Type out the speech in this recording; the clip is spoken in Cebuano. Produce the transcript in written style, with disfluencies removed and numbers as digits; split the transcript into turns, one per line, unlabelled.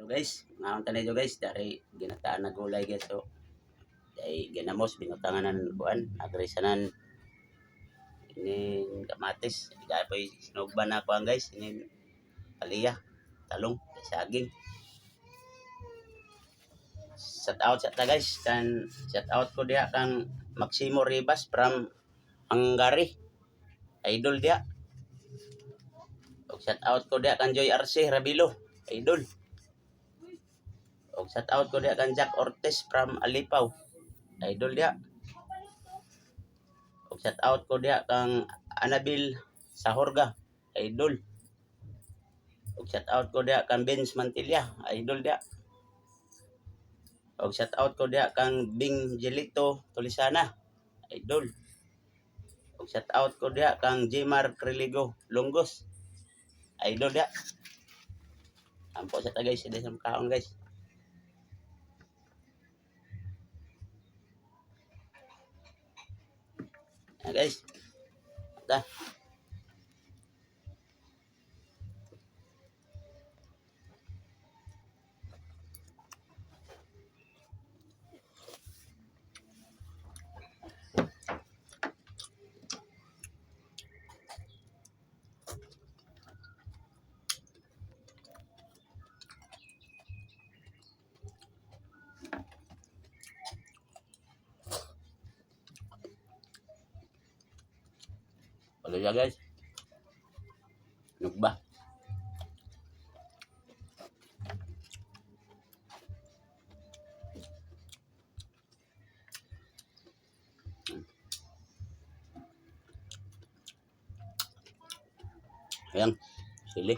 Guys, ngaon ta ninyo, guys, dari ginataan na gulay, guys. So ay ginamos binutangan ng kuan, agrisanan ini kamatis, gaya po sinugba na kuan, guys, ini palya, talong, saging. Shout out sa ta, guys, kan shout out ko diha kang Maximo Ribas from Hungary. Idol diha. Og shout out ko diha kang Joy Arce Rabilo, idol. Og shout out ko diha kang Jack Ortiz from Alipaw. Idol diha. Og shout out ko diha kang Anabil Sahorga, idol. Og shout out ko diha kang Vince Mantilla, idol diha. Og shout out ko diha kang Bing Gelito Tulisana, idol. Og shout out ko diha kang Jimar Criligo Longgos, idol diha. Ampo sa ta, guys, sa kaon, guys. Ayan, guys. Ta. Palo siya, guys. Nugba. Ayan, sili.